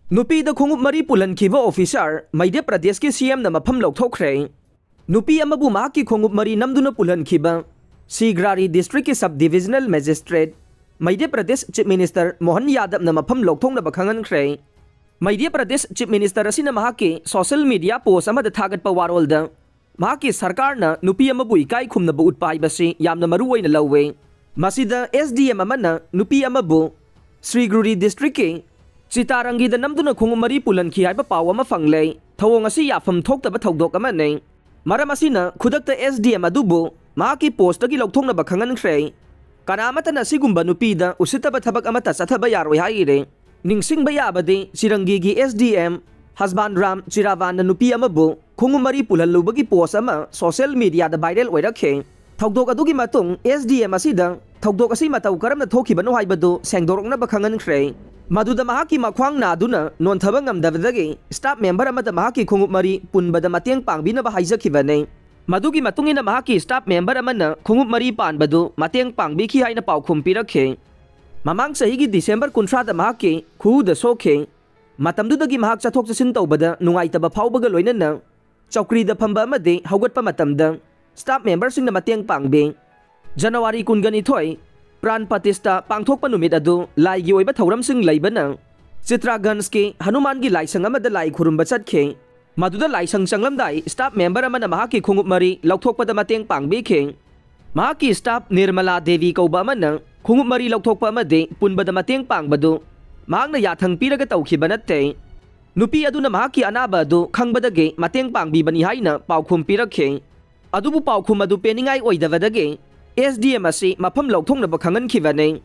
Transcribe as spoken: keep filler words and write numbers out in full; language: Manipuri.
ꯅꯨꯄꯤꯗ ꯈꯣꯡꯎꯞ ꯃꯔꯤ ꯄꯨꯜꯍꯟꯈꯤꯕ ꯑꯣꯐꯤꯁꯥꯔ ꯃꯩꯙ꯭ꯌ ꯄ꯭ꯔꯗꯦꯁꯀꯤ ꯁꯤ ꯑꯦꯝꯅ ꯃꯐꯝ ꯂꯧꯊꯣꯛꯈ꯭ꯔꯦ꯫ ꯅꯨꯄꯤ ꯑꯃꯕꯨ ꯃꯍꯥꯛꯀꯤ ꯈꯣꯡꯎꯞ ꯃꯔꯤ ꯅꯝꯗꯨꯅ ꯄꯨꯜꯍꯟꯈꯤꯕ ꯁꯤꯒ꯭ꯔꯥꯔꯤ ꯗꯤꯁꯇ꯭ꯔꯤꯛꯀꯤ sub divisional magistrate Madhya Pradesh chief minister Mohan ꯌꯥꯗꯕꯅ ꯃꯐꯝ ꯂꯧꯊꯣꯛꯅꯕ ꯈꯪꯍꯟꯈ꯭ꯔꯦ꯫ ꯃꯩꯙ꯭ꯌ ꯄ꯭ꯔꯗꯦꯁ ꯆꯤꯐ ꯃꯤꯅꯤꯁꯇꯔ ꯑꯁꯤꯅ ꯃꯍꯥꯛꯀꯤ ꯁꯣꯁꯤꯌꯦꯜ ꯃꯤꯗꯤꯌꯥ ꯄꯣꯁ ꯑꯃꯗ ꯊꯥꯒꯠꯄ ꯋꯥꯔꯣꯜꯗ ꯃꯍꯥꯛꯀꯤ ꯁꯔꯀꯥꯔꯅ ꯅꯨꯄꯤ ꯑꯃꯕꯨ ꯏꯀꯥꯏ ꯈꯨꯝꯅꯕ ꯎꯠꯄ ꯍꯥꯏꯕꯁꯤ ꯌꯥꯝꯅ ꯃꯔꯨ ꯑꯣꯏꯅ ꯂꯧꯋꯦ꯫ ꯃꯁꯤꯗ ꯑꯦꯁ ꯗꯤ ꯑꯦꯝ ꯑꯃꯅ ꯅꯨꯄꯤ ꯑꯃꯕꯨ ꯁ꯭ꯔꯤꯒ꯭ꯔꯨꯔꯤ ꯗꯤꯁꯇ꯭ꯔꯤꯛꯀꯤ ꯆꯤꯇꯥꯔꯪꯒꯤꯗ ꯅꯝꯗꯨꯅ ꯈꯣꯡꯎꯞ ꯃꯔꯤ ꯄꯨꯜꯍꯟꯈꯤ ꯍꯥꯏꯕ ꯄꯥꯎ ꯑꯃ ꯐꯪꯂꯦ꯫ ꯊꯧꯑꯣꯡ ꯑꯁꯤ ꯌꯥꯐꯝ ꯊꯣꯛꯇꯕ ꯊꯧꯗꯣꯛ ꯑꯃꯅꯤ꯫ ꯃꯔꯝ ꯑꯁꯤꯅ ꯈꯨꯗꯛꯇ ꯑꯦꯁ ꯗꯤ ꯑꯦꯝ ꯑꯗꯨꯕꯨ ꯃꯍꯥꯛꯀꯤ ꯄꯣꯁꯇꯒꯤ ꯂꯧꯊꯣꯛꯅꯕ ꯈꯪꯍꯟꯈ꯭ꯔꯦ꯫ ꯀꯅꯥ ꯑꯃꯠꯇꯅ ꯑꯁꯤꯒꯨꯝꯕ ꯅꯨꯄꯤꯗ ꯎꯁꯤꯠꯇꯕ ꯊꯕꯛ ꯑꯃꯠꯇ ꯆꯠꯊꯕ ꯌꯥꯔꯣꯏ ꯍꯥꯏꯔꯤ꯫ ꯅꯤꯡꯁꯤꯡꯕ ꯌꯥꯕꯗꯤ, ꯆꯤꯔꯪꯒꯤꯒꯤ ꯑꯦꯁ ꯗꯤ ꯑꯦꯝ ꯍꯁꯕꯥꯟ ꯔꯥꯝ ꯆꯤꯔꯥꯕꯥꯟꯅ ꯅꯨꯄꯤ ꯑꯃꯕꯨ ꯈꯣꯡꯎꯞ ꯃꯔꯤ ꯄꯨꯜꯍꯜꯂꯨꯕꯒꯤ ꯄꯣꯁ ꯑꯃ ꯁꯣꯁꯤꯌꯦꯜ ꯃꯤꯗꯤꯌꯥꯗ ꯚꯥꯏꯔꯦꯜ ꯑꯣꯏꯔꯛꯈꯤ꯫ ꯊꯧꯗꯣꯛ ꯑꯗꯨꯒꯤ ꯃꯇꯨꯡ ꯑꯦꯁ ꯗꯤ ꯑꯦꯝ ꯑꯁꯤꯗ ꯊꯧꯗꯣꯛ ꯑꯁꯤ ꯃꯇꯧ ꯀꯔꯝꯅ ꯊꯣꯛꯈꯤꯕꯅꯣ ꯍꯥꯏꯕꯗꯨ ꯁꯦꯡꯗꯣꯔꯛꯅꯕ ꯈꯪꯍꯟꯈ꯭ꯔꯦ꯫ ꯃꯗꯨꯗ ꯃꯍꯥꯛꯀꯤ ꯃꯈ꯭ꯋꯥꯡ ꯅꯥꯗꯨꯅ ꯅꯣꯟꯊꯕ ꯉꯝꯗꯕꯗꯒꯤ ꯁ꯭ꯇꯥꯐ ꯃꯦꯝꯕꯔ ꯑꯃꯗ ꯃꯍꯥꯛꯀꯤ ꯈꯣꯡꯎꯞ ꯃꯔꯤ ꯄꯨꯟꯕꯗ ꯃꯇꯦꯡ ꯄꯥꯡꯕꯤꯅꯕ ꯍꯥꯏꯖꯈꯤꯕꯅꯤ꯫ ꯃꯗꯨꯒꯤ ꯃꯇꯨꯡ ꯏꯟꯅ ꯃꯍꯥꯛꯀꯤ ꯁ꯭ꯇꯥꯐ ꯃꯦꯝꯕꯔ ꯑꯃꯅ ꯈꯣꯡꯎꯞ ꯃꯔꯤ ꯄꯥꯟꯕꯗꯨ ꯃꯇꯦꯡ ꯄꯥꯡꯕꯤꯈꯤ ꯍꯥꯏꯅ ꯄꯥꯎꯈꯨꯝ ꯄꯤꯔꯛꯈꯤ꯫ ꯃꯃꯥꯡ ꯆꯍꯤꯒꯤ ꯗꯤꯁꯦꯝꯕꯔ ꯀꯨꯟꯊ꯭ꯔꯥꯗ ꯃꯍꯥꯛꯀꯤ ꯈꯨꯎꯗ ꯁꯣꯛꯈꯤ꯫ ꯃꯇꯝꯗꯨꯗꯒꯤ ꯃꯍꯥꯛ ꯆꯠꯊꯣꯛ ꯆꯠꯁꯤꯟ ꯇꯧꯕꯗ ꯅꯨꯡꯉꯥꯏꯇꯕ ꯐꯥꯎꯕꯒ ꯂꯣꯏꯅꯅ ꯆꯧꯀ꯭ꯔꯤꯗ ꯐꯝꯕ ꯑꯃꯗꯤ ꯍꯧꯒꯠꯄ ꯃꯇꯝꯗ ꯁ꯭ꯇꯥꯐ ꯃꯦꯝꯕꯔꯁꯤꯡꯅ ꯃꯇꯦꯡ ꯄꯥꯡꯕꯤ꯫ ꯖꯅꯋꯥꯔꯤ ꯀꯨꯟꯒꯅꯤꯊꯣꯏ, ꯄ꯭ꯔꯥꯟ ꯄ꯭ꯔꯇꯤꯁꯊꯥ ꯄꯥꯡꯊꯣꯛꯄ ꯅꯨꯃꯤꯠ ꯑꯗꯨ ꯂꯥꯏꯒꯤ ꯑꯣꯏꯕ ꯊꯧꯔꯝꯁꯤꯡ ꯂꯩꯕꯅ ꯆꯤꯇ꯭ꯔꯥꯒꯟꯖꯀꯤ ꯍꯅꯨꯃꯥꯟꯒꯤ ꯂꯥꯏꯁꯪ ꯑꯃꯗ ꯂꯥꯏ ꯈꯨꯔꯨꯝꯕ ꯆꯠꯈꯤ꯫ ꯃꯗꯨꯗ ꯂꯥꯏꯁꯪ ꯆꯪꯂꯝꯗꯥꯏ ꯁ꯭ꯇꯥꯐ ꯃꯦꯝꯕꯔ ꯑꯃꯅ ꯃꯍꯥꯛꯀꯤ ꯈꯣꯡꯎꯞ ꯃꯔꯤ ꯂꯧꯊꯣꯛꯄꯗ ꯃꯇꯦꯡ ꯄꯥꯡꯕꯤꯈꯤ꯫ ꯃꯍꯥꯛꯀꯤ ꯁ꯭ꯇꯥꯐ ꯅꯤꯔꯃꯂꯥ ꯗꯦꯕꯤ ꯀꯧꯕ ꯑꯃꯅ ꯈꯣꯡꯎꯞ ꯃꯔꯤ ꯂꯧꯊꯣꯛꯄ ꯑꯃꯗꯤ ꯄꯨꯟꯕꯗ ꯃꯇꯦꯡ ꯄꯥꯡꯕꯗꯨ ꯃꯍꯥꯛꯅ ꯌꯥꯊꯪ ꯄꯤꯔꯒ ꯇꯧꯈꯤꯕ ꯅꯠꯇꯦ꯫ ꯅꯨꯄꯤ ꯑꯗꯨꯅ ꯃꯍꯥꯛꯀꯤ ꯑꯅꯥꯕ ꯑꯗꯨ ꯈꯪꯕꯗꯒꯤ ꯃꯇꯦꯡ ꯄꯥꯡꯕꯤꯕꯅꯤ ꯍꯥꯏꯅ ꯄꯥꯎꯈꯨꯝ ꯄꯤꯔꯛꯈꯤ꯫ ꯑꯗꯨꯕꯨ ꯄꯥꯎꯈꯨꯝ ꯑꯗꯨ ꯄꯦꯟꯅꯤꯡꯉꯥꯏ ꯑꯣꯏꯗꯕꯗꯒꯤ ꯑꯦꯁ ꯗꯤ ꯑꯦꯝ ꯑꯁꯤ ꯃꯐꯝ ꯂꯧꯊꯣꯛꯅꯕ ꯈꯪꯍꯟꯈꯤꯕꯅꯤ꯫